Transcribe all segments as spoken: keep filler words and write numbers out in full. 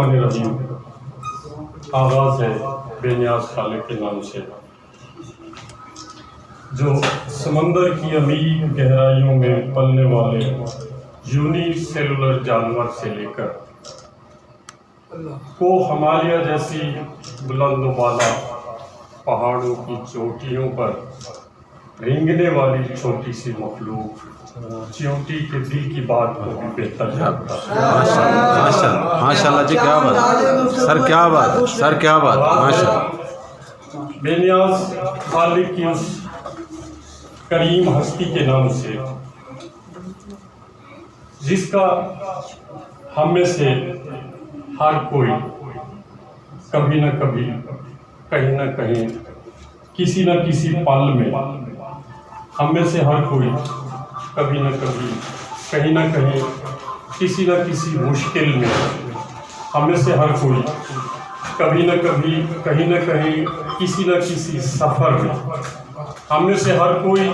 الرحمن الرحیم۔ آغاز ہے بے نیاز خالق کے نام سے، جو سمندر کی عمیق گہرائیوں میں پلنے والے یونی سیلولر جانور سے لے کر کوہ ہمالیہ جیسی بلند و بالا پہاڑوں کی چوٹیوں پر رینگنے والی چھوٹی سی مخلوق چیونٹی کے دل کی بات کو بھی بہتر جانتا ہے۔ ماشاءاللہ، ماشاءاللہ، ماشاءاللہ جی، کیا بات، سر، کیا بات، سر، کیا بات، ماشاءاللہ۔ بے نیاز خالق کی اس کریم ہستی کے نام سے، جس کا ہم میں سے ہر کوئی کبھی نہ کبھی، کہیں نہ کہیں، کسی نہ کسی پل میں، ہم میں سے ہر کوئی کبھی نہ کبھی، کہیں نہ کہیں، کسی نہ کسی مشکل میں، ہم میں سے ہر کوئی کبھی نہ کبھی، کہیں نہ کہیں، کسی نہ کسی سفر میں، ہم میں سے ہر کوئی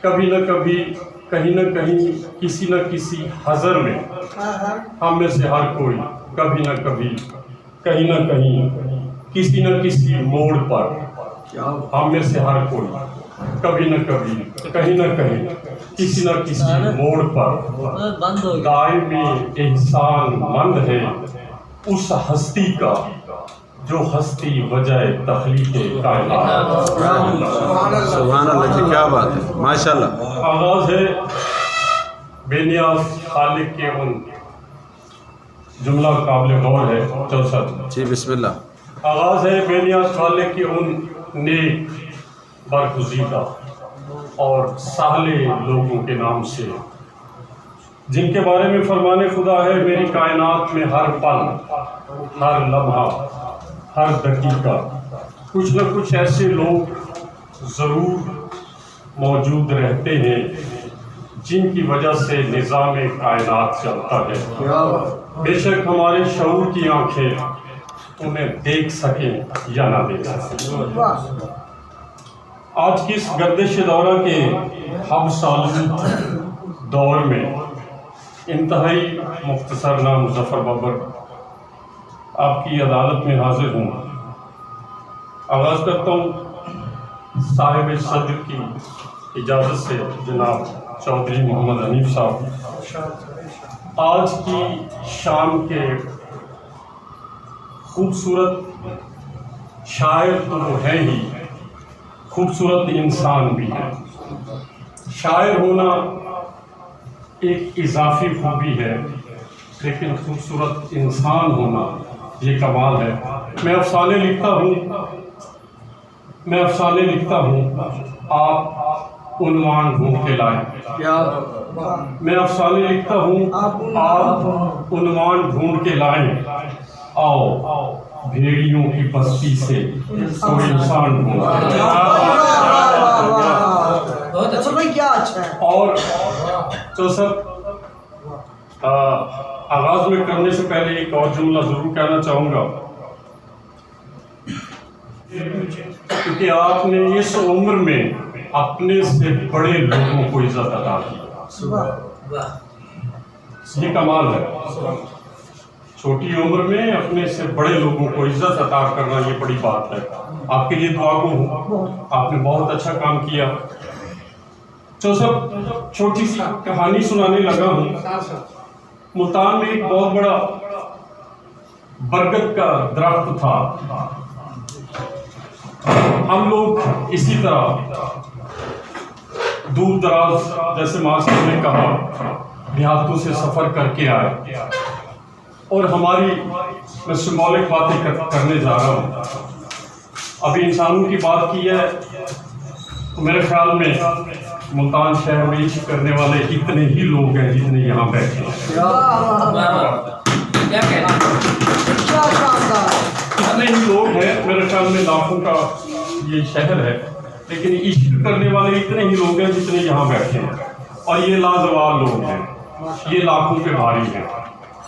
کبھی نہ کبھی، کہیں نہ کہیں، کسی نہ کسی حضر میں، ہم میں سے ہر کوئی کبھی نہ کبھی، کہیں نہ کہیں، کسی نہ کسی موڑ پر، ہم میں سے ہر کوئی کبھی نہ کبھی، کہیں نہ کہیں، کسی نہ کسی موڑ پر دائمی احسان مند ہے اس ہستی کا، جو ہستی وجہ تخلیق کائنات۔ سبحان اللہ جی، کیا بات ہے، ماشاءاللہ۔ آغاز ہے بے نیاز خالق کے ان، جملہ قابل غور ہے، چوسٹھ۔ جی، بسم اللہ۔ آغاز ہے بے نیاز خالق کے ان نیک، برگزیدہ اور صالح لوگوں کے نام سے، جن کے بارے میں فرمان خدا ہے، میری کائنات میں ہر پل، ہر لمحہ، ہر دقیقہ کچھ نہ کچھ ایسے لوگ ضرور موجود رہتے ہیں، جن کی وجہ سے نظام کائنات چلتا ہے۔ بے شک ہمارے شعور کی آنکھیں انہیں دیکھ سکیں یا نہ دیکھ سکیں۔ آج کی اس گردش دورہ کے ہم سالود دور میں انتہائی مختصر نام مظفر بابر آپ کی عدالت میں حاضر ہوں۔ آغاز کرتا ہوں صاحب صدر کی اجازت سے، جناب چودھری محمد حنیف صاحب۔ آج کی شام کے خوبصورت شاعر تو وہ ہیں ہی، خوبصورت انسان بھی ہیں۔ شاعر ہونا ایک اضافی خوبی ہے، لیکن خوبصورت انسان ہونا یہ کمال ہے۔ میں افسانے لکھتا ہوں، میں افسانے لکھتا ہوں، آپ عنوان ڈھونڈ کے لائیں۔ میں افسانے لکھتا ہوں، آپ عنوان ڈھونڈ کے لائیں۔ آؤ، بھیڑیوں کی بستی سے کوئی انسان ڈھونڈ کے لائیں۔ اور جوسف، آ، آغاز میں کرنے سے پہلے ایک اور جملہ ضرور کہنا چاہوں گا، کیونکہ آپ نے اس عمر میں اپنے سے بڑے لوگوں کو عزت عطا کی۔ یہ کمال ہے۔ چھوٹی عمر میں اپنے سے بڑے لوگوں کو عزت عطا کرنا، یہ بڑی بات ہے۔ آپ کے لیے دعا گو ہوں، آپ نے بہت اچھا کام کیا۔ جوسف، چھوٹی سی کہانی سنانے لگا ہوں۔ ملتان میں ایک بہت بڑا برگد کا درخت تھا۔ ہم لوگ اسی طرح دور دراز، جیسے ماسٹر نے کہا، دیہاتوں سے سفر کر کے آئے اور ہماری، میں سمبولک باتیں کر-، کرنے جا رہا ہوں۔ ابھی انسانوں کی بات کی ہے، تو میرے خیال میں ملتان شہر میں عشق کرنے والے اتنے ہی لوگ ہیں جتنے یہاں بیٹھے ہیں۔ اتنے ہی لوگ ہیں، میرے خیال میں لاکھوں کا یہ شہر ہے، لیکن عشق کرنے والے اتنے ہی لوگ ہیں جتنے یہاں بیٹھے ہیں، اور یہ لازوال لوگ ہیں، یہ لاکھوں پہ بھاری ہیں۔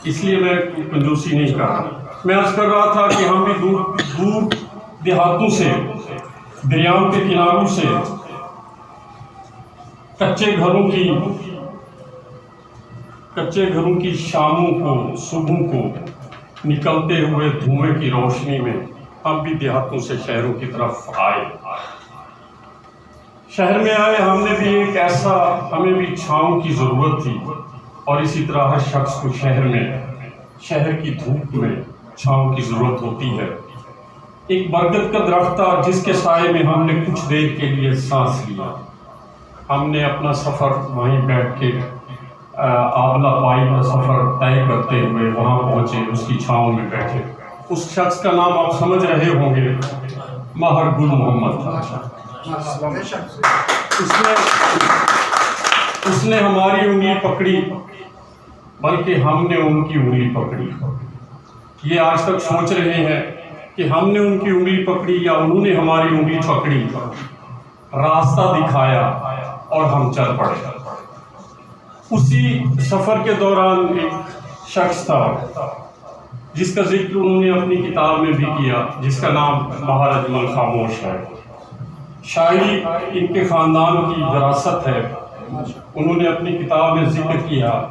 اس لیے میں کنجوسی نہیں کر رہا۔ میں عرض کر رہا تھا کہ ہم بھی دور دور دیہاتوں سے، دریاؤں کے کناروں سے، کچے گھروں کی، کچے گھروں کی شاموں کو، صبحوں کو نکلتے ہوئے دھوئیں کی روشنی میں ہم بھی دیہاتوں سے شہروں کی طرف آئے۔ شہر میں آئے، ہم نے بھی ایک ایسا، ہمیں بھی چھاؤں کی ضرورت تھی، اور اسی طرح ہر شخص کو شہر میں، شہر کی دھوپ میں چھاؤں کی ضرورت ہوتی ہے۔ ایک برگد کا درخت تھا جس کے سائے میں ہم نے کچھ دیر کے لیے سانس لیا۔ ہم نے اپنا سفر وہیں بیٹھ کے، آ، آبلہ پائی کا سفر طے کرتے ہوئے وہاں پہنچے، اس کی چھاؤں میں بیٹھے۔ اس شخص کا نام آپ سمجھ رہے ہوں گے، ماہر گل محمد تھا۔ اس نے، اس نے ہماری انگلی پکڑی، بلکہ ہم نے ان کی انگلی پکڑی۔ یہ آج تک سوچ رہے ہیں کہ ہم نے ان کی انگلی پکڑی یا انہوں نے ہماری انگلی پکڑی، راستہ دکھایا اور ہم چل پڑے۔ اسی سفر کے دوران ایک شخص تھا جس کا ذکر انہوں نے اپنی کتاب میں بھی کیا، جس کا نام ماہر اجمل خاموش ہے۔ شاعری ان کے خاندان کی وراثت ہے۔ انہوں نے اپنی کتاب میں ذکر کیا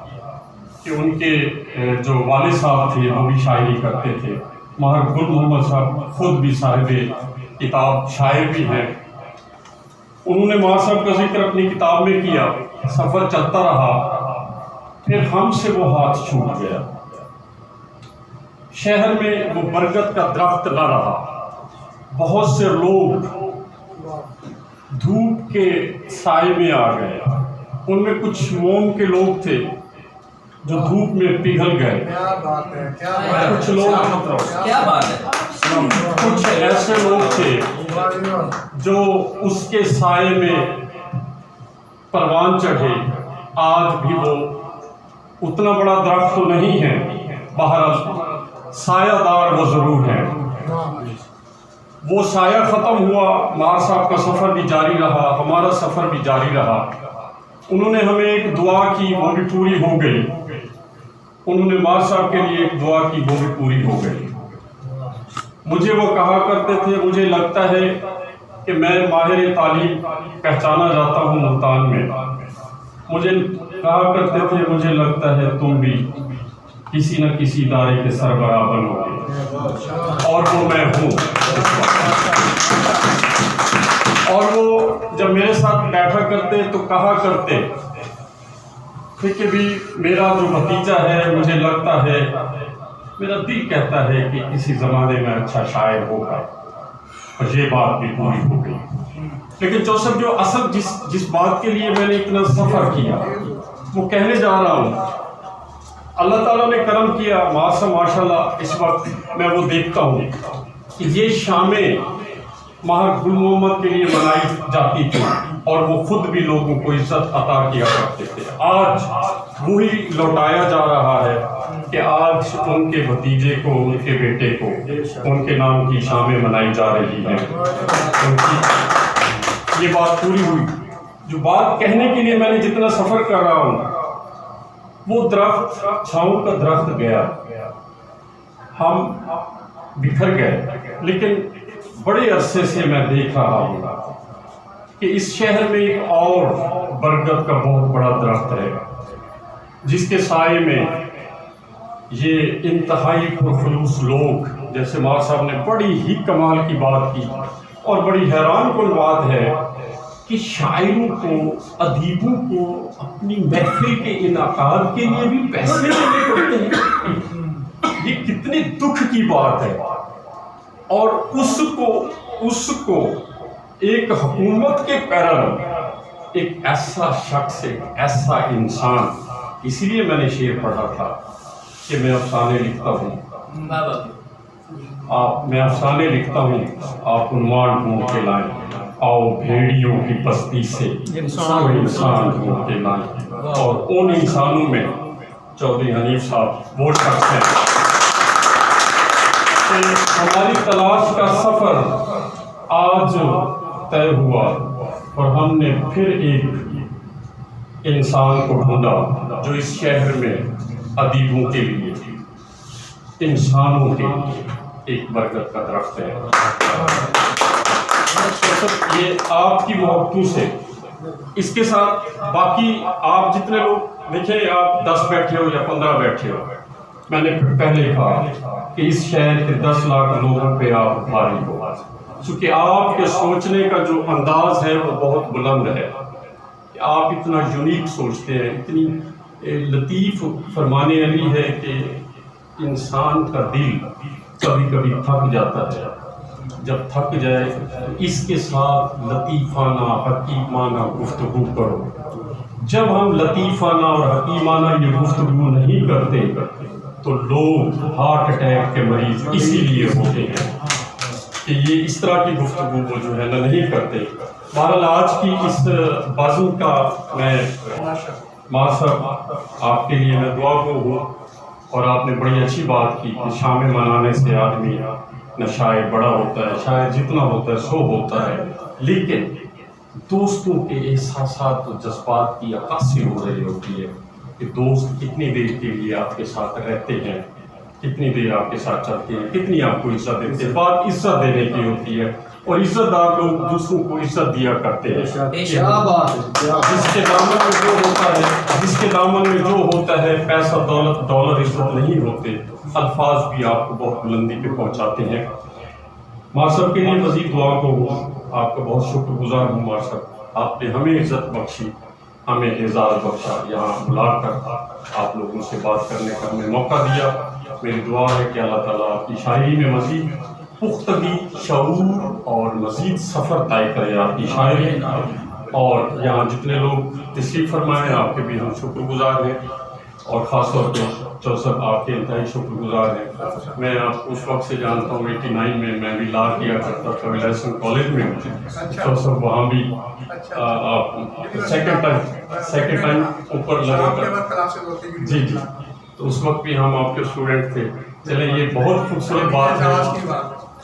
کہ ان کے، اے، جو والد صاحب تھے، وہ بھی شاعری کرتے تھے۔ ماہر گل محمد صاحب خود بھی صاحب کتاب شاعر بھی ہیں۔ انہوں نے ماہر صاحب کا ذکر اپنی کتاب میں کیا۔ سفر چلتا رہا، پھر ہم سے وہ ہاتھ چھوٹ گیا۔ شہر میں وہ برگد کا درخت نہ رہا۔ بہت سے لوگ دھوپ کے سائے میں آ گئے۔ ان میں کچھ موم کے لوگ تھے جو دھوپ میں پگھل گئے۔ کیا بات ہے، کیا بات ہے۔ کچھ لوگ، کیا بات ہے۔ کچھ ایسے لوگ تھے جو اس کے سائے میں پروان چڑھے۔ آج بھی وہ اتنا بڑا درخت تو نہیں ہے، بہرحال سایہ دار وہ ضرور ہے۔ وہ سایہ ختم ہوا، ماہر صاحب کا سفر بھی جاری رہا، ہمارا سفر بھی جاری رہا۔ انہوں نے ہمیں ایک دعا کی، وہ بھی پوری ہو گئی۔ انہوں نے ماہر صاحب کے لیے ایک دعا کی، وہ بھی پوری ہو گئی۔ مجھے وہ کہا کرتے تھے، مجھے لگتا ہے کہ میں ماہر تعلیم پہچانا جاتا ہوں ملتان میں۔ مجھے کہا کرتے تھے، مجھے لگتا ہے تم بھی کسی نہ کسی ادارے کے سربراہ بنو گے، اور وہ میں ہوں۔ اور وہ جب میرے ساتھ بیٹھا کرتے تو کہا کرتے تھے کہ بھی میرا جو بھتیجا ہے، مجھے لگتا ہے، میرا دل کہتا ہے کہ کسی زمانے میں اچھا شاعر ہوگا۔ اور یہ بات بھی پوری ہو گئی۔ لیکن جوسف جو اصل جس، جس بات کے لیے میں نے اتنا سفر کیا، وہ کہنے جا رہا ہوں، اللہ تعالیٰ نے کرم کیا، ماسا ماشاءاللہ، اس وقت میں وہ دیکھتا ہوں کہ یہ شامیں ماہر گل محمد کے لیے منائی جاتی تھی اور وہ خود بھی لوگوں کو عزت عطا کیا کرتے تھے۔ آج وہی لوٹایا جا رہا ہے کہ آج ان کے بھتیجے کو، ان کے بیٹے کو، ان کے نام کی شامیں منائی جا رہی ہیں۔ ان کی یہ بات پوری ہوئی۔ جو بات کہنے کے لیے میں نے جتنا سفر کر رہا ہوں، وہ درخت، چھاؤں کا درخت گیا۔ ہم بکھر گئے، لیکن بڑے عرصے سے میں دیکھ رہا ہوں کہ اس شہر میں ایک اور برگد کا بہت بڑا درخت ہے، جس کے سائے میں یہ انتہائی پرخلوص لوگ، جیسے ماہر صاحب نے بڑی ہی کمال کی بات کی اور بڑی حیران کن بات ہے کہ شاعروں کو، ادیبوں کو اپنی محفل کے انعقاد کے لیے بھی پیسے دینے پڑتے ہیں۔ یہ کتنے دکھ کی بات ہے۔ اور اس کو، اس کو ایک حکومت کے پیرالل ایک ایسا شخص، ایک ایسا انسان، اسی لیے میں نے شعر پڑھا تھا کہ میں افسانے لکھتا ہوں۔ آپ، میں افسانے لکھتا ہوں، آپ عنوان ڈھونڈ کے لائیں، آؤ بھیڑیوں کی بستی سے کوئی انسان ڈھونڈ کے لائیں، اور ان انسانوں میں چودھری حنیف صاحب وہ شخص ہیں۔ کہ ہماری تلاش کا سفر آج طے ہوا اور ہم نے پھر ایک انسان کو ڈھونڈا جو اس شہر میں ادیبوں کے لیے، انسانوں کے لیے ایک برکت کا درخت ہے۔ یہ آپ کی محبتوں سے، اس کے ساتھ باقی آپ جتنے لوگ دیکھیں، آپ دس بیٹھے ہو یا پندرہ بیٹھے ہو، میں نے پہلے کہا کہ اس شہر کے دس لاکھ لوگوں پہ آپ بھاری ہو، چونکہ آپ کے سوچنے کا جو انداز ہے وہ بہت بلند ہے، کہ آپ اتنا یونیک سوچتے ہیں، اتنی لطیف فرمانے علی ہے کہ انسان کا دل کبھی کبھی تھک جاتا ہے۔ جب تھک جائے تو اس کے ساتھ لطیفانہ، حکیمانہ گفتگو کرو۔ جب ہم لطیفانہ اور حکیمانہ یہ گفتگو نہیں کرتے تو لوگ ہارٹ اٹیک کے مریض اسی لیے ہوتے ہیں کہ یہ اس طرح کی گفتگو وہ جو ہے نا نہیں کرتے۔ بہرحال، آج کی اس بزم کا میں، مار صاحب، آپ کے لیے میں دعا گو ہوں، اور آپ نے بڑی اچھی بات کی کہ شام منانے سے آدمی نشائے بڑا ہوتا ہے، شاید جتنا ہوتا ہے سو ہوتا ہے، لیکن دوستوں کے احساسات و جذبات کی عکاسی ہو رہی ہوتی ہے کہ دوست کتنی دیر کے لیے آپ کے ساتھ رہتے ہیں، کتنی دیر آپ کے ساتھ چلتے ہیں، کتنی آپ کو عزت دیتے ہیں۔ بات عزت دینے کی ہوتی ہے، اور عزت دار لوگ دوسروں کو عزت دیا کرتے ہیں۔ بے شک۔ کیا بات ہے، کیا بات ہے۔ جس کے دامن میں جو ہوتا ہے، جس کے دامن میں جو ہوتا ہے، پیسہ، دولت، ڈالر عزت نہیں ہوتے، الفاظ بھی آپ کو بہت بلندی پہ پہنچاتے ہیں۔ مار صاحب کے لیے مزید دعا گو ہوں، آپ کا بہت شکر گزار ہوں مار صاحب، آپ نے ہمیں عزت بخشی، ہمیں اعزاز بخشا، یہاں بلا کر آپ لوگوں سے بات کرنے کا ہمیں موقع دیا۔ میری دعا ہے کہ اللہ تعالیٰ آپ کی شاعری میں مزید پختگی، شعور اور مزید سفر طے کرے آپ کی شاعری۔ اور یہاں جتنے لوگ تشریف فرما ہیں، آپ کے بھی ہم شکر گزار ہیں، اور خاص طور پہ چوہدری صاحب، آپ کے انتہائی شکر گزار ہیں۔ میں آپ کو اس وقت سے جانتا ہوں، ایٹی نائن میں میں بھی لا کیا کرتا تھا ریلائزیشن کالج میں۔ چوہدری صاحب وہاں بھی، آ، آپ سیکنڈ ٹائم، سیکنڈ ٹائم اوپر لگا کر، جی، جی، تو اس وقت بھی ہم آپ کے اسٹوڈنٹ تھے۔ چلیں، یہ بہت خوبصورت بات ہے۔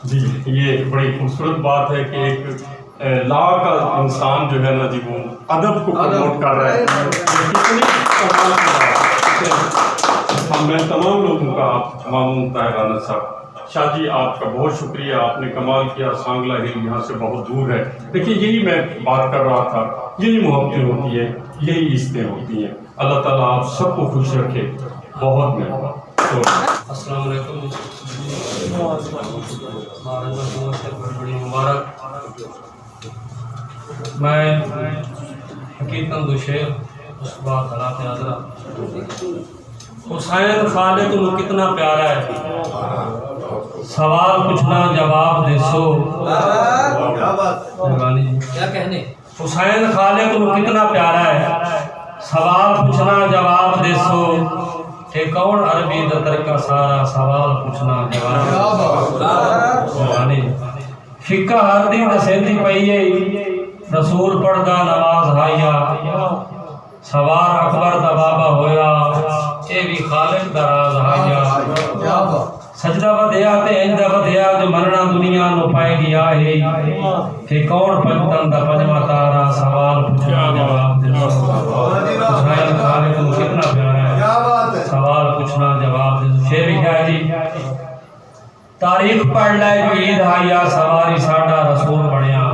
جی، یہ بڑی خوبصورت بات ہے کہ ایک، اے، لا کا انسان جو ہے نا جی، وہ ادب کو پروموٹ کر رہا ہے۔ یہ کتنی کمال کی بات ہے۔ ہم، میں تمام لوگوں کا آپ، تمام طاہر انس صاحب، شاہ جی، آپ کا بہت شکریہ، آپ نے کمال کیا۔ سانگلا ہل یہاں سے بہت دور ہے۔ دیکھیے، یہی میں بات کر رہا تھا، یہی محبتیں ہوتی ہیں، یہی عزتیں ہوتی ہیں۔ اللہ تعالیٰ آپ سب کو خوش رکھے۔ بہت مہربانی۔ السلام علیکم۔ مہاراج محمد شہر بڑی بڑی مبارک۔ میں حقیقتاً دو شعر اس بات حالات حاضرہ۔ حسین خالق نو کتنا پیارا ہے، سوال پوچھنا جواب دیسو۔ مہربانی۔ کیا کہنے؟ حسین خالق نو کتنا پیارا ہے، سوال پوچھنا جواب دیسو۔ اے کون عربی دا ترکا سارا، سوال پوچھنا جواب دیسو۔ مہربانی۔ فقہ ہر دی دسیندی پئی اے، رسول پڑھدا نماز ہائیا۔ سوار اکبر دا بابا ہویا، اے وی خالق دا راز ہائیا۔ سجدہ ودھیا تے انج دا ودھیا جو مننا دنیا نو پائے گیا ہے کہ کون پنجتن دا پنجواں تارا۔ سوال پوچھنا جواب دیسو۔ حسین خالق نو کتنا پیارا ہے، سوال پوچھنا جواب دیسو۔ شعر لکھیا ہے جی، تاریخ پڑھ لے جو عید ہائیا، سواری ساڈا رسول بنیا۔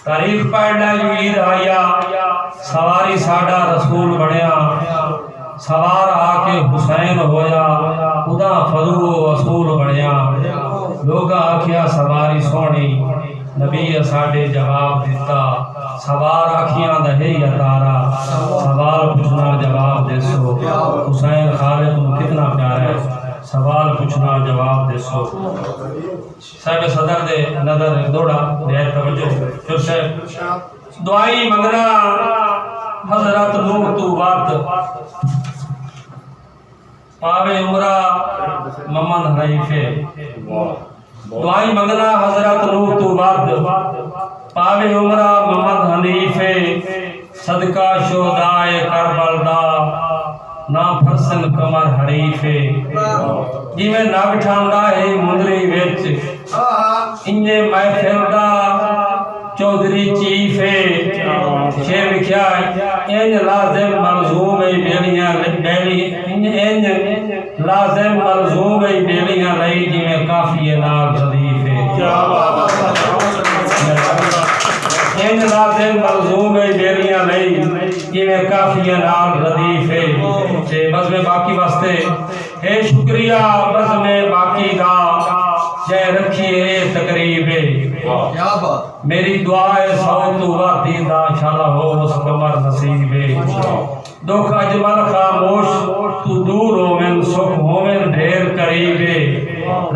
تاریخ پڑھ لے جو عید ہائیا، سواری ساڈا رسول بنیا۔ سوار آ کے حسین ہویا، ادا فضو و اصول بنیا۔ لوگاں آکھیا سواری سوہݨی، نبی اساݙے جواب ݙتا۔ سوار اکھیاں دا ہے یا تارا، سوال پچھنا جواب ݙیسو۔ حسین خالق نو کتنا پیارا ہے، سوال پچھنا جواب ݙیسو۔ صاحب صدر دے نظر ݙوہڑا نہایت توجہ۔ پھر صاحب، دعائیں منگنا حضرت نوح توں ودھ، پاوے عمرہ ممن حنیفے۔ دعائیں منگنا حضرت نوح توں ودھ، پاوے عمرہ ممن حنیفے۔ صدقہ شہدائے کربل دا، نہ پھرسن قمر حریفے۔ جیویں نگ ٹھاندا ہے مندری وچ، انجے محفل دا چوہدری چیف ہے۔ شعر لکھیا ہے، انج لازم ملزوم ہے ٻیڑیاں، ٻیڑی، انج، انج لازم ملزوم ہے ٻیڑیاں لئی، جیویں قافیے نال ردیف ہے۔ انج لازم ملزوم ہے ٻیڑیاں لئی، جیویں قافیے نال ردیف ہے۔ تے بزم باقی واسطے ہے شکریہ بزم باقی دا، جئیں رکھی اے تقریب ہے۔ کیا بات۔ میری دعا ہے سو توں ودھ دیندا شالا ہو اس قمر نصیب ہے۔ ݙکھ اجمل خاموش توں دور ہوون، سکھ ہوون ڈھیر قریب اے۔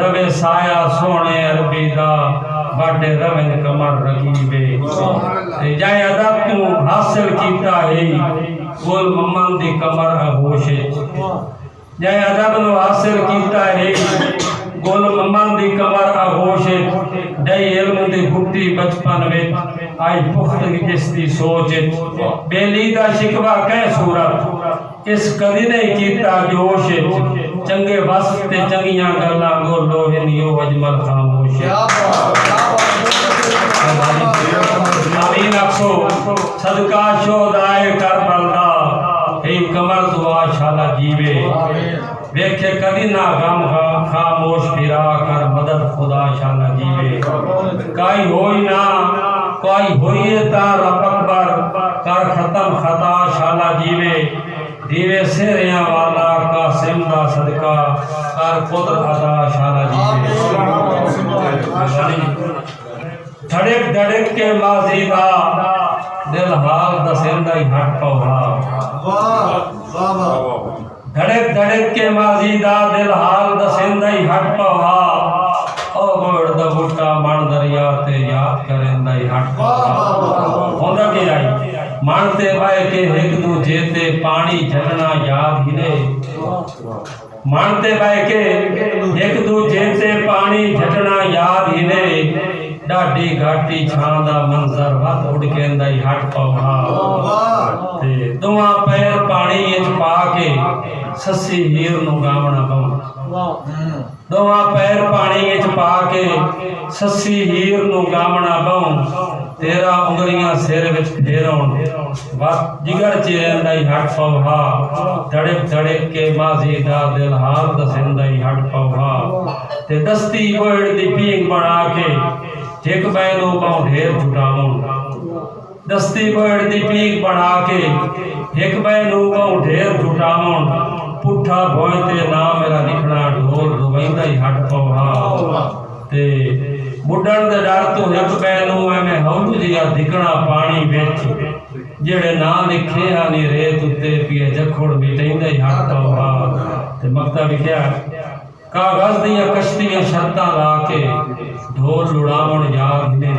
رہوے سایہ سوہݨے عربی دا، ٻڈھے رہون قمر رقیب اے۔ تے جئیں ادب توں حاصل کیتا ہئی، گل ممن دی قمر آغوش اچ۔ جئیں ادب نوں حاصل کیتا ہئی، گل ممن دی قمر آغوش اچ، ݙئی علم دی بھٹی بچپن وچ، آئی پختگی جس دی سوچ اچ۔ ٻیلی دا شکوہ کہیں صورت، اس کدی نئیں کیتا جوش اچ۔ چنڳے وصف تے چنڳیاں ڳالھاں ڳولو ہن، ایہو اجمل خاموش اچ۔ کیا بات، کیا بات۔ آمین آکھو، صدقہ شہدائے کربل دا، اے قمر دعا شالا جیوے۔ آمین۔ ویکھے کدی نہ غم خا-، خاموش بھرا کر مدد خدا شالا جیوے۔ کائی ہوئی نہ، کائی ہوئی اے تاں رب اکبر، کر ختم خطا شالا جیوے۔ دیوے سہریاں والا قاسم دا صدقہ، کر قدر ادا شالا جیوے۔ دھڑک دھڑک کے ماضی دا دل حال ݙسیندا ای ہٹ پوہا۔ واہ، واہ، واہ۔ دھڑک دھڑک کے ماضی دا دل حال ݙسیندا ای ہٹ پوہا۔ او ٻوہڑ دا ٻوٹا مݨ دریا تے یاد کریندا ای ہٹ پوہا۔ واہ، واہ، واہ۔ ہوندا کیا ہئی؟ مݨ تے ٻہہ کے ہک ݙوجھے تے پاݨی جھٹݨا یاد ہی نے۔ مݨ تے ٻہہ کے ہک ݙوجھے تے پاݨی جھٹݨا یاد ہی نے۔ ݙاڈھی گھاٹی چھاں دا منظر ودھ اݙکیندا ای ہٹ پوہا۔ تے ݙوہاں پیر پاݨی اچ پا کے سسی ہیر نوں ڳاوݨا ٻہوں۔ ݙوہاں پیر پاݨی اچ پا کے سسی ہیر نوں ڳاوݨا ٻہوں۔ تیرہ انگلیاں سر وچ پھیرݨ، وت جگر چیریندا ای ہٹ پوہا۔ دھڑک دھڑک کے ماضی دا دل حال ݙسیندا ای ہٹ پوہا۔ تے دستی ٻوہڑ دی پینگ بݨا کے ہک ٻئے نوں ٻہوں ڈھیر جھٹاوݨ۔ دستی ٻوہڑ دی پینگ بݨا کے ہک ٻئے نوں ٻہوں ڈھیر جھٹاوݨ۔ پٹھا بھوئیں تے ناں میݙا لکھݨا، ڈھول رویندا ای ہٹ پوہا۔ تے ٻݙݨ دے ݙر توں ہک ٻئے نوں ایویں ہولو جیہا دھکݨا پاݨی وچ، جیڑھے ناں لکھے ہن ریت اتے، پیا جکھوڑ مٹیندا ای ہٹ پوہا۔ تے مکتا وکھیا، کاغذ دیاں کشتیاں شرطاں لا کے ڈھول لڑاوݨ یاد ہی نے۔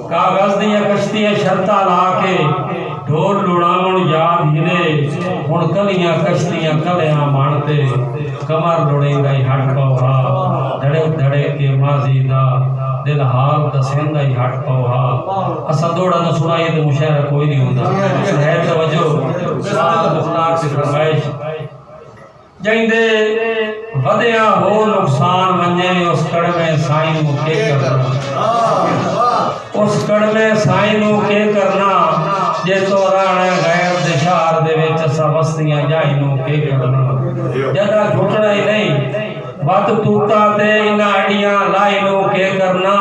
کاغذ دیاں کشتیاں شرطاں لا کے ڈھول لڑاوݨ یاد ہی نے۔ ہݨ کلیاں کشتیاں کلیاں مݨ تے قمر لڑیندا ای ہٹ پوہا۔ دھڑک دھڑک کے ماضی دا دل حال ݙسیندا ای ہٹ پوہا۔ اساں دوہڑا نہ سݨائیے تے مشاعرہ کوئی نی ہوندا۔ ہے توجہ، استاد مختار دی فرمائش۔ جیندے ودیاں ہو نقصان ونڄے، اس کڑمے سائیں نوں کے کرنا؟ اس کڑمے سائیں نوں کے کرنا؟ جے توں رہݨا ہے غیر دے شہر دے وچ، اساں وسدیاں جائی نوں کے کرنا؟ جݙاں جھٹݨا ای نئیں وت توتاں تے انہاں اݙیاں لائی نوں کے کرنا؟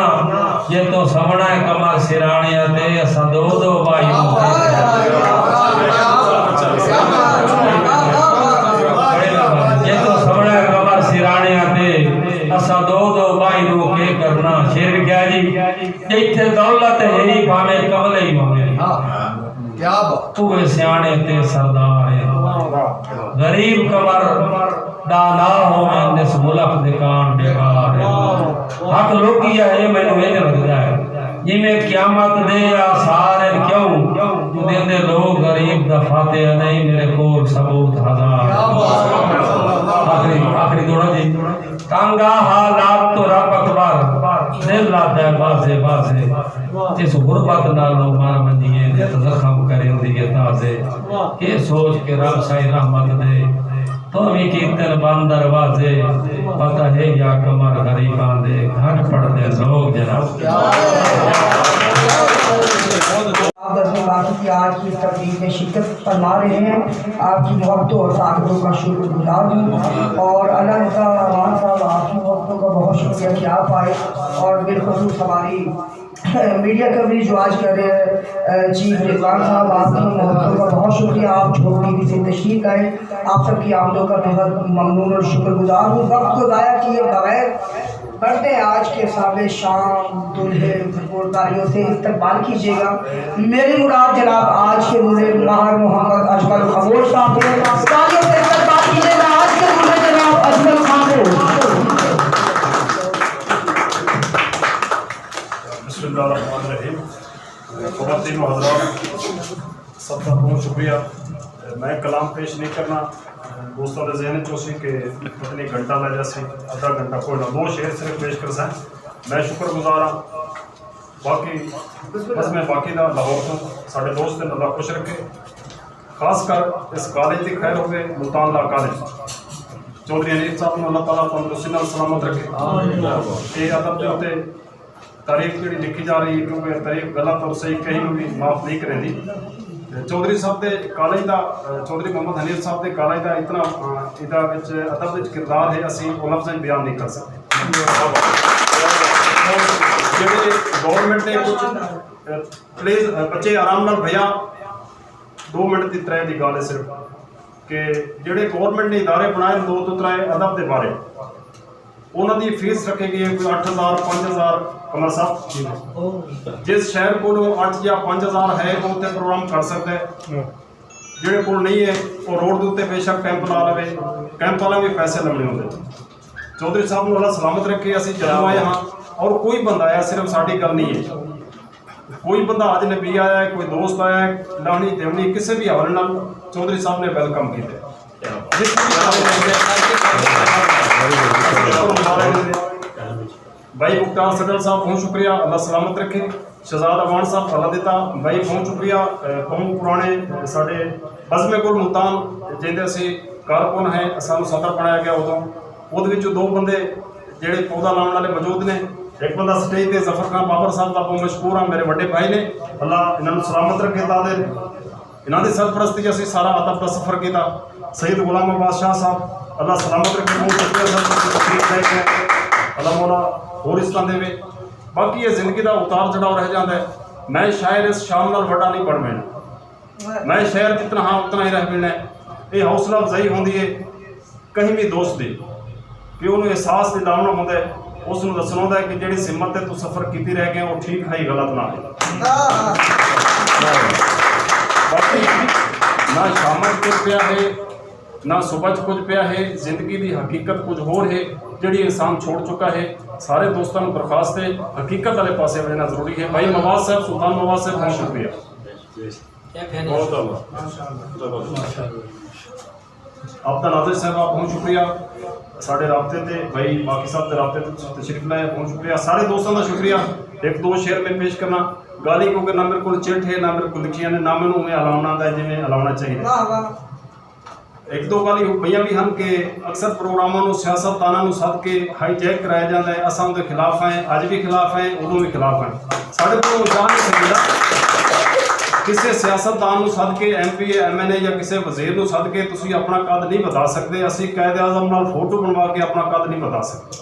جے توں سوݨا ہے قمر سراݨیاں تے، اساں دو دو بھائی نوں کے کرنا؟ جے توں سوݨا ہے قمر سراݨیاں تے، اساں دو دو بھائی نوں کے کرنا؟ شعر وکھیا جی، جتھے دولت ہئی بھاویں کملے ای ہووے، کیا بات۔ اوہے سیاݨے تے سردار ہن۔ غریب قمر دانا ہوون، اس ملک دے کان بیکار ہن۔ حق لوکی ہے، اے مینوں انج لڳدا ہے جیویں قیامت دے آثار ہن۔ کیوں؟ توں ݙیندے لوک غریب دا فاتحہ نئیں، میݙے کول ثبوت ہزار ہن۔ آخری، آخری دوہڑا جی۔ تنگ آ حالات توں رب اکبر، دل آہدا ہے بازے بازے۔ اس غربت نالوں مر ونڄیے، نت زخم کریندی ہے تازے۔ اے سوچ کے رب سائیں رحمت دے، توں وی کیتن بند دروازے۔ پتہ ہے یا قمر غریباں دے، گھٹ پڑھدے لوک جناب۔ آپ بزم باقی کی آج کی اس تقریب میں شرکت فرما رہے ہیں۔ آپ کی محبتوں اور تعریفوں کا شکر گزار ہوں، اور اللہ رضا امان صاحب، آپ کی محبتوں کا بہت شکریہ کہ آپ آئے، اور بالخصوص ہماری میڈیا کوریج جو آج کر رہے ہیں، چیف رضوان صاحب، آپ کی محبتوں کا بہت شکریہ۔ آپ جھوک ٹی وی سے تشریف لائے، آپ سب کی آمدوں کا بہت ممنون اور شکر گزار ہوں۔ وقت کو ضائع کیے بغیر بڑھتے ہیں آج کے صاحب شام، دولہے بھرپور تالیوں سے استقبال کیجیے گا۔ میری مراد جناب آج کے دولہے ماہر محمد اجمل خاموش صاحب ہیں۔ تالیوں سے استقبال کیجیے گا آج کے دولہے جناب اجمل خاموش۔ بسم اللہ الرحمن الرحیم۔ خواتین و حضرات، سب دا بہت شکریہ۔ میں کلام پیش نہیں کرنا، دوستاں دے ذہن چ سی کہ پتہ نہیں گھنٹہ لگ جاسی، ادھا گھنٹہ کوئی نہ، دو شعر صرف پیش کرساں۔ میں شکر گزار ہاں باقی بزم باقی دا، لاہور توں ساڈے دوست ہیں، اللہ خوش رکھے۔ خاص کر اس کالج دی خیر ہوے، ملتان لا کالج، چوہدری حنیف صاحب نوں اللہ تعالیٰ تندرستی نال سلامت رکھے۔ اے ادب دے اتے تاریخ جیڑھی لکھی جا رہی ہے، کیونکہ تاریخ غلط اور صحیح کہیں نوں بھی معاف نہیں کریندی۔ تے چوہدری صاحب دے کالج دا، چوہدری محمد حنیف صاحب دے کالج دا اتنا، آ، ادا وچ ادب وچ کردار ہے، اسی او لفظاں وچ بیان نہیں کر سکدے۔ جیڑھے گورنمنٹ نے کچھ، آ، پلیز، آ، بچے آرام نال بھیا، دو منٹ دی ترے دی گالھ ہے صرف، کہ جیڑھے گورنمنٹ نے ادارے بنائے دو توں ترے ادب دے بارے، انہاں دی فیس رکھی گئی ہے کوئی اٹھ ہزار، پنج ہزار، کمر صاحب۔ جس شہر کولوں اٹھ یا پنج ہزار ہے، او اتھے پروگرام کر سکدا ہے۔ جیڑھے کول نہیں ہے، او روڈ دے اتے بے شک کیمپ لا لوے، کیمپ والا بھی پیسے لونے ہوندے۔ چوہدری صاحب نوں اللہ سلامت رکھے، اسی جدوں آئے ہاں اور کوئی بندہ آیا، صرف ساڈی گل نہیں ہے۔ کوئی بندہ اجنبی آیا ہے، کوئی دوست آیا ہے، لاہنی دیونی کسے بھی حوالے نال چوہدری صاحب نے ویلکم کیتے۔ بھائی مختار سڈل صاحب بہت شکریہ، اللہ سلامت رکھے۔ شہزاد اعوان صاحب اللہ دیتا، بھائی بہت شکریہ۔ اے، بہت پرانے، اے، ساڈے بزم گل ملتان جیندے اسی کارکن ہیں، سانوں صدر بنایا گیا ادوں، اودے وچوں دو بندے جیڑھے پودا لاوݨ والے موجود نے۔ ہک بندہ سٹیج تے ظفر خان بابر صاحب دا بہت مشکور ہاں، میرے وݙے بھائی نے، اللہ انہاں نوں سلامت رکھے۔ تاں دے انہاں دی سرپرستی اسی سارا ادب دا سفر کیتا۔ سید غلام عباس شاہ صاحب، اللہ سلامت رکھے، بہت شکریہ سر، تسی تشریف لے کے، اللہ مولا ہور اس طرح دے۔ باقی یہ زندگی دا اتار چڑھاؤ رہ جاندا ہے۔ میں شاعر اس شام نال وݙا نہیں بݨ وینا۔ میں شہر جتنا ہاں اتنا ہی رہ وینا ہے۔ یہ حوصلہ افزائی ہوندی ہے کہیں بھی دوست دی، کہ انہوں احساس دلاونا ہوندا ہے، اس نوں دسنا ہوندا ہے کہ جیڑھی سمت تے تو سفر کیتی رہ گئے، وہ ٹھیک ہے، غلط نہ ہے۔ باقی نہ شام وچ کچھ پیا ہے، نہ صبح وچ کچھ پیا ہے، زندگی دی حقیقت کچھ ہور ہے، جیڑھی انسان چھوڑ چکا ہے۔ سارے دوستاں نوں درخواست ہے، حقیقت والے پاسے وینا ضروری ہے۔ بھائی مواز صاحب، سلطان مواز صاحب، بہت شکریہ۔ بہت اعلیٰ۔ آپ دا ناظر صاحب، آپ بہت شکریہ۔ ساڈے رابطے تے، بھائی باقی صاحب دے رابطے تے تشریف لائے، بہت شکریہ۔ سارے دوستاں دا شکریہ۔ ایک دو شعر میں پیش کرنا۔ گالی کیونکہ نہ میرے کول چٹ ہے، نہ میرے کول لکھیاں نے، نہ مینوں اوویں الاونا آندا ہے جویں الاونا چاہیدا ہے۔ واہ واہ۔ ایک دو گالھیں پئیاں وی ہن کہ اکثر پروگراماں نوں سیاست داناں نوں سد کے ہائی جیک کرایا جاندا ہے۔ اساں اوندے خلاف ہیں، اج وی خلاف ہیں، اودوں وی خلاف ہیں۔ ساڈے کولوں جا نہیں سکدا۔ کسے سیاست دان نوں سد کے، ایم پی اے، ایم این اے یا کسے وزیر نوں سد کے تسی اپنا قد نہیں ودھا سکدے۔ اسی قائد اعظم نال فوٹو بنوا کے اپنا قد نہیں ودھا سکدے۔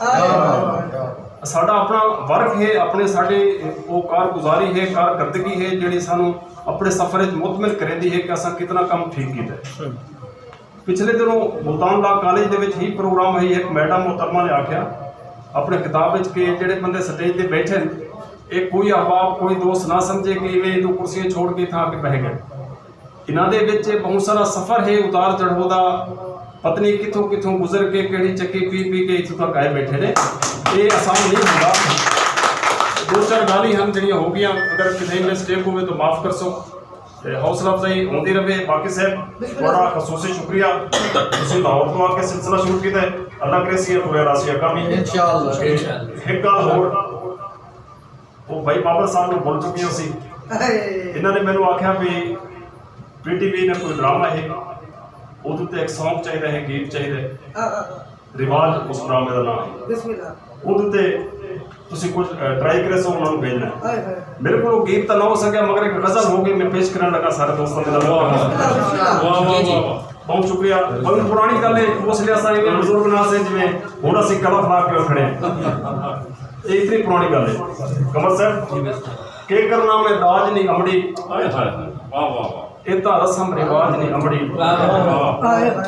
ساڈا اپنا ورک ہے، اپنے ساڈے او کارگزاری ہے، کارکردگی ہے جیڑھی سانوں اپنے سفر وچ مطمئن کریندی ہے کہ اساں کتنا کم ٹھیک کیتا ہے۔ پچھلے دنوں ملتان لا کالج دے وچ ہی پروگرام ہئی، ہک میڈم محترمہ نے آکھیا اپنے خطاب وچ کہ جیڑھے بندے سٹیج تے بیٹھے ہن، اے کوئی احباب، کوئی دوست نہ سمجھے کہ ایویں اتوں کرسیاں چھوڑ کے اتھاں آ کے بہہ گئے۔ انہاں دے وچ بہت سارا سفر ہے اتار چڑھو دا، پتہ نہیں کتھوں کتھوں گزر کے کیڑھی چکی پی پی کے اتھوں تک آئے بیٹھے نے۔ اے آسان نہیں ہوندا۔ دو چار گالھیں ہن جیڑھیاں ہو گیاں، اگر کتھے مسٹیک ہووے تو معاف کرسو۔ تے حوصلہ افزائی ہوندی رہے۔ باقی صاحب، تہاݙا خصوصی شکریہ۔ تسی لاہور توں آ کے سلسلہ شروع کیتا ہے۔ اللہ کرے سی پورے راسی کامیاب۔ انشاءاللہ۔ تے ہک ڳالھ ہور، او بھائی بابر صاحب نوں بھل چکے ہو سی۔ انہاں نے مینوں آکھیا بھی پی ٹی وی نے کوئی ڈرامہ ہے، اودے تے ہک سانگ چاہیدا ہے، گیت چاہیدا ہے۔ رواج اس ڈرامے دا نام ہے۔ بسم اللہ۔ اودے تے تسی کچھ، اے، ٹرائی کرے سو، انہاں نوں بھیجنا ہے۔ ہائے ہائے۔ میرے کولوں گیت تاں نہ ہو سکیا، مگر ایک غزل ہو گئی، میں پیش کرن لگا سارے دوستاں دے نال۔ بسم اللہ، بسم اللہ۔ واہ، واہ، جی، جی۔ واہ، واہ۔ بہت شکریہ۔ بڑی پرانی گل ہے، اس لیے اساں ایک بزرگ نال سے جویں ہن اسی کلف لا کے کھڑے ہیں۔ یہ اتنی پرانی گل ہے۔ قمر صاحب، کے کرنا میں داج نہیں امڑی، ہائے ہائے ہائے، واہ واہ واہ۔ یہ تاں رسم رواج نہیں امڑی۔ واہ۔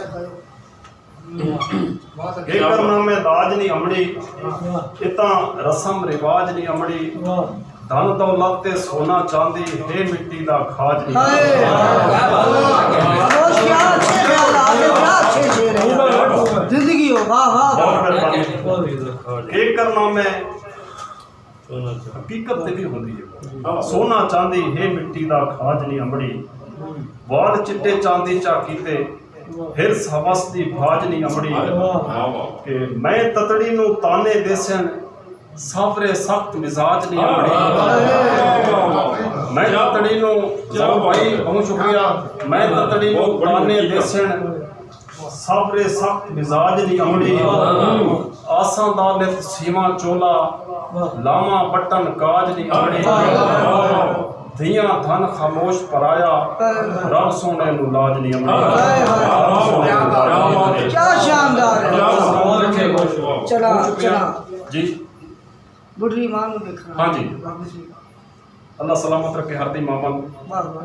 کے کرنا میں داج نہیں امڑی، یہ تاں رسم رواج نہیں امڑی۔ دھن دولت تے سونا چاندی ہے، مٹی دا کھاج نہیں۔ ہائے۔ کیا اچھے خیال آ گئے، کیا اچھے شعر ہیں۔ زندگی ہو، واہ، واہ، واہ۔ بہت مہربانی۔ کے کرنا میں حقیقت تے بھی ہوندی ہے۔ سونا چاندی ہے، مٹی دا کھاج نہیں امڑی۔ وال چٹے چاندی چا کیتے، حرص ہوس دی بھاج نہیں امڑی۔ کہ میں تتڑی نو تانے دیسن، صبر سخت مزاج نہیں امڑی۔ میں تتڑی نو، ضرور بھائی، بہت شکریہ۔ میں تتڑی نو تانے دیسن، صبر سخت مزاج نہیں امڑی۔ آساں دا نت سیواں چولا، لاواں بٹن کاج نہیں امڑی۔ دھیاں دھن خاموش پرایا، رب سونے نو لاج نہیں امڑی۔ رب سونے نو لاج نہیں امڑی۔ کیا شاندار ہے۔ چلا، چلا۔ جی۔ بڈھی ماں نو دیکھنا۔ ہاں جی۔ اللہ سلامت رکھے ہر دی ماں بن۔ واہ، واہ۔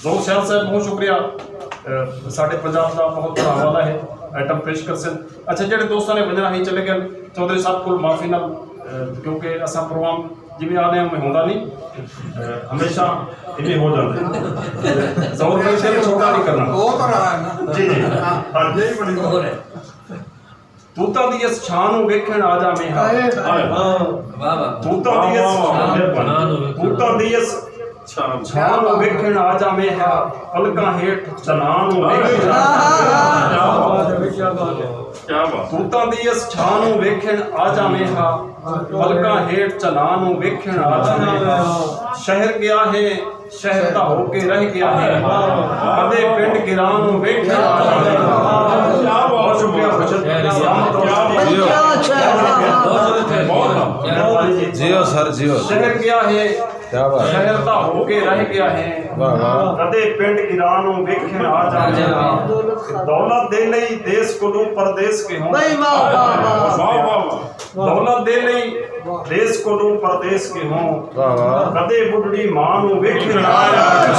ظہور سیال صاحب، بہت شکریہ۔ اے، ساڈے پنجاب دا بہت بڑا حوالہ ہے، آئٹم پیش کرسن۔ اچھا، جڑے دوستاں نے ونجنا ہی چلے گئے، چوہدری صاحب کول معافی نال، اے، کیونکہ اساں پروگرام جویں آنے میں ہوندا نہیں، اے، ہمیشہ ایویں ہو جاندا ہے۔ ظہور بھائی، دل چھوٹا نہیں کرنا۔ وہ تو رہا ہے نا۔ جی، جی۔ ہاں۔ یہی بڑی خبر ہے۔ توتاں دی اس چھاں نوں ویکھݨ آ جاویں ہا۔ ہائے۔ واہ، واہ۔ توتاں دی اس، واہ، واہ، واہ۔ توتاں دی اس چھاں نوں ویکھݨ آ جاویں ہا، پلکاں ہیٹھ چناں نوں ویکھݨ آ جاویں ہا۔ کیا بات ہے، کیا بات ہے۔ توتاں دی اس چھاں نوں ویکھݨ آ جاویں ہا، پلکاں ہیٹھ چناں نوں ویکھݨ آ جاویں ہا۔ شہر ڳیا ہے، شہر دا ہو کے رہ ڳیا ہے، کدے پنڈ گراں نوں ویکھݨ آ جاویں۔ بہت شکریہ خورشید، سلامت رہو۔ جیو۔ جیو سر، جیو۔ شہر ڳیا ہے، کیا بات ہے۔ شہر دا ہو کے رہ ڳیا ہے، واہ، واہ۔ کدے پنڈ گراں نوں ویکھݨ آ جاویں۔ دولت دے لئی دیس کولوں پردیس ڳیہوں۔ بھائی واہ، واہ، واہ۔ واہ، واہ، واہ۔ دولت دے لئی دیس کولوں پردیس ڳیہوں۔ واہ، واہ۔ کدے بڈھڑی ماں نوں ویکھݨ آ جاویں۔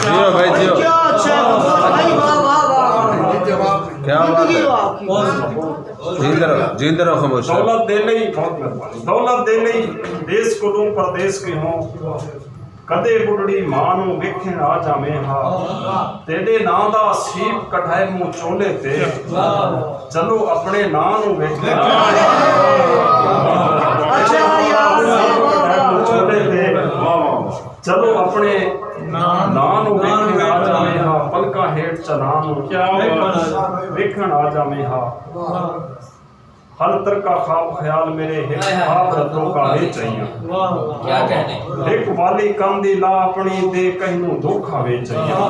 جیو بھائی، جیو۔ کیا اچھا ہے۔ بھائی واہ، واہ، واہ۔ کیا بات ہے۔ زندگی ہو آپ کی۔ جیندے رہو، جیندے رہو خاموش۔ دولت دے لئی، بہت مہربانی۔ دولت دے لئی دیس کولوں پردیس ڳیہوں۔ کدے بڈھڑی ماں نوں ویکھݨ آ جاویں ہا، تیݙے ناں دا سیپ کڈھائے موں چولے تے، چلو اپݨے ناں نوں ویکھݨ آ جاویں ہا۔ اچھا یار، سیپ کڈھائے موں چولے تے، چلو اپݨے ناں نوں ویکھݨ آ جاویں ہا، پلکاں ہیٹھ چناں نوں ویکھݨ آ جاویں ہا۔ ہر ترکا خواب خیال میݙے ہک ہائے ہائے۔ خواب دا دھوکا وچ آئیاں۔ واہ، واہ۔ کیا کہنے۔ ہک والی کندھی لا اپݨی تے کہیں نوں دھوکا وچ آئیاں۔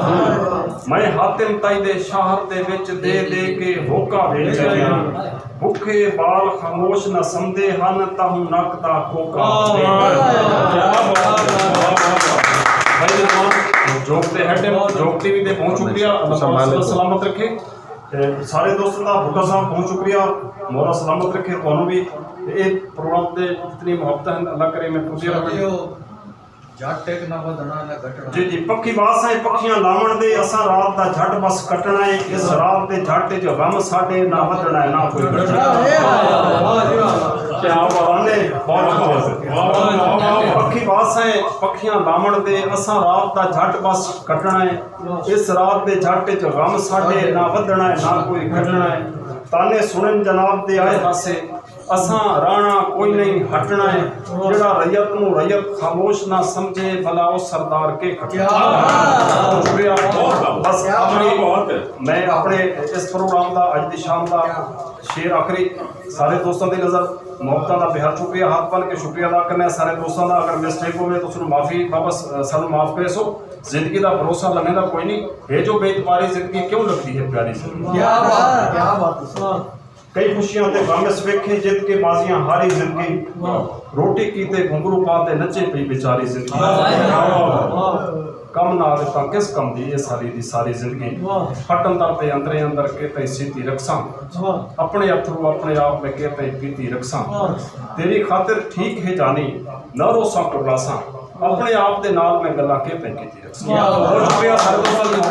میں حاتم تائی دے شہر دے وچ دے دے کے ہوکا وچ آئیاں۔ بکھے بال خاموش نہ سمدے ہن تہوں نک دا کوکا۔ واہ، واہ، واہ۔ بھائی رضوان جوگ تے ہیڈ ہیں، جوگ ٹی وی تے بہت شکریہ، اللہ پاک سلامت رکھے۔ تے سارے دوستاں دا، بھٹو صاحب بہت شکریہ، مولا سلامت رکھے تہانوں وی۔ تے اے پروگرام تے جتنی محبت ہیں، اللہ کرے میں پوری رہے۔ جٹ ہک نہ ودھݨا نہ گھٹݨا۔ جی جی، پکھی واس ہے پکھیاں لاوݨ دے، اساں رات دا جھٹ بس کٹݨا ہے، اس رات دے جھٹ جو غم ساڈے نہ ودھݨا ہے نہ کوئی گھٹݨا۔ کیا بات ہے، بہت بہت۔ پکھی واس ہے پکھیاں لاوݨ دے، اساں رات دا جھٹ بس کٹݨا ہے۔ اس رات دے جھٹ اچ غم ساڈے نہ ودھݨا ہے، نہ کوئی گھٹݨا ہے۔ تانے سݨن جناب دے آئے پاسے، اساں رہݨا کوئی نہیں، ہٹݨا ہے۔ جیڑھا ریت نوں ریت خاموش نہ سمجھے، بھلا او سردار کے کھٹے۔ شکریہ۔ بس آخری، میں اپݨے اس پروگرام دا، اڄ دی شام دا شعر آخری، سارے دوستاں دی نظر، محبتاں دا بے حد شکریہ، ہتھ بن کے شکریہ ادا کرنا ہے سارے دوستاں دا۔ اگر مسٹیک ہووے تو سانوں معافی، واپس، سانوں معاف کریسو۔ زندگی دا بھروسہ لنگھیندا کوئی نہیں۔ ہے جو بے اعتباری زندگی کیوں لڳدی ہے پیاری زندگی۔ کیا بات ہے، کیا بات ہے۔ کئی خوشیاں تے غم اس ویکھے جت کے بازیاں ہاری زندگی۔ روٹی کیتے گھنگرو پا تے نچے پئی بیچاری زندگی۔ کم نال تاں کس کم دی اے ساری دی ساری زندگی۔ واہ۔ پھٹن تر تے اندرے اندر کے تئیں سیتی رکھساں۔ واہ۔ اپنے اتھرو اپنے آپ میں کے تئیں پیتی رکھساں۔ واہ۔ تیری خاطر ٹھیک ہے جانی، نہ روساں کرلاساں۔ اپنے آپ دے نال میں گلاں کے تئیں کیتی رکھساں۔ واہ۔ بہت شکریہ سارے دوستاں دی۔